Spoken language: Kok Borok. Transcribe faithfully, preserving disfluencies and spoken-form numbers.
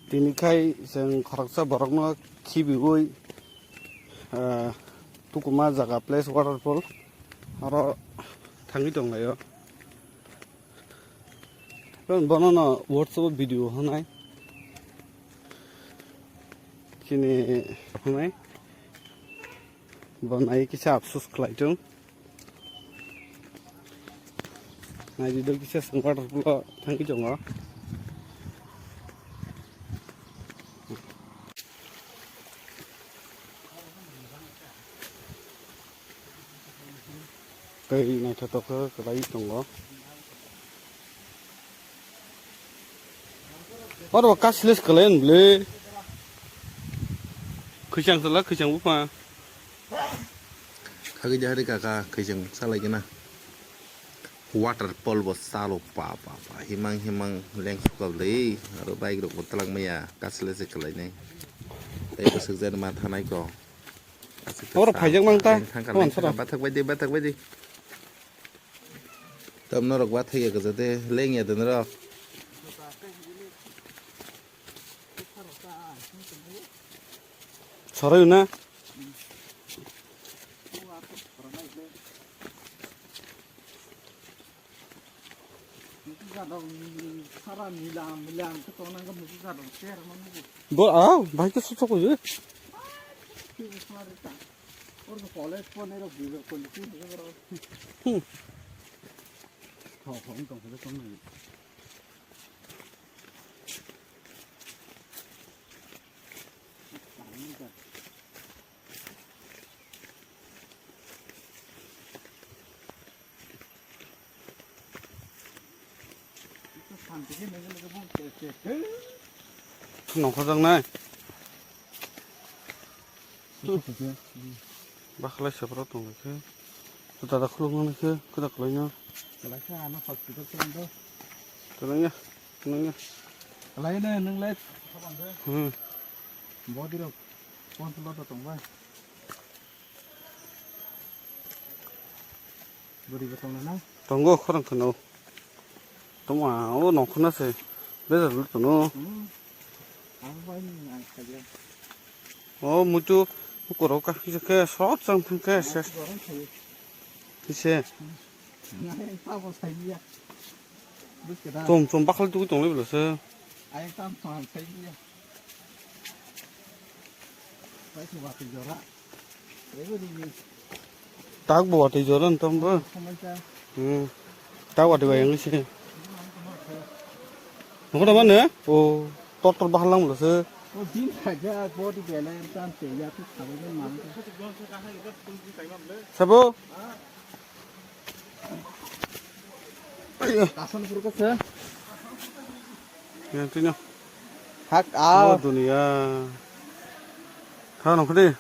Tini khai chwng khoroksa borokno khibiwi, ah, tukuma jaga place waterfall aro thangwi tonglaio. Bono no WhatsApp o video hwnai. Chini hwnai. Bo nai kisa afsus khlai tong. Nai di doi kisa sengkar pulo thangwi tongo. Tei naithotok khe kwlai tongo. Oro cashless kwlai bwle. Khwichang sala khwichang bupha. Khagwi jahari kaka khwichang salai gana. Waterfall bo salo pa pa pa himang himang leng sukal dei aro bike rok bo twlangmaya cashless kwlainai. Tei bwswk jan ma thanai ko. Oro phaijak mang ta. Leng thangkha, leng thangkha. Bathak bai di, bathak bai di. Tam norok bathak ya kwchate leng ya de norok. Sorry na. Bo, ah, bike to sutok ko. Hmm. Nongkhorjaknai. Bakhlai sepro tongkhe. Dada khuluknani khe kwda kwlaino. Kwlaikha ano hospital tongdo. Kwlaino, kwlaino. Kwlaino nwng lai. Hmm. Body rok phone lo to tongbai. Bwrwi bo tongna na? Tongo khorang kheno. Tongma o nongkhorna se. Bejak lwk tono. Hmm. Ang bai ni ang khaja. O muitu bukurok ka kisa khe sot chang thang khe se. Ang gorong khayo. Kise. Nang pa bo sai ya. Bus ke da. Chom chom bakhal tu tong le bla se. Ang tam thang sai ya. Tak bo watwi jora nang tamo bo. Hmm. Tak watwi bai ang se. Nokho da mane? O, tor tor bahal lang bwlase. Sabo? Ayo. Yang tino. Hak, ah. Oh, dunia. Kha nang khudi.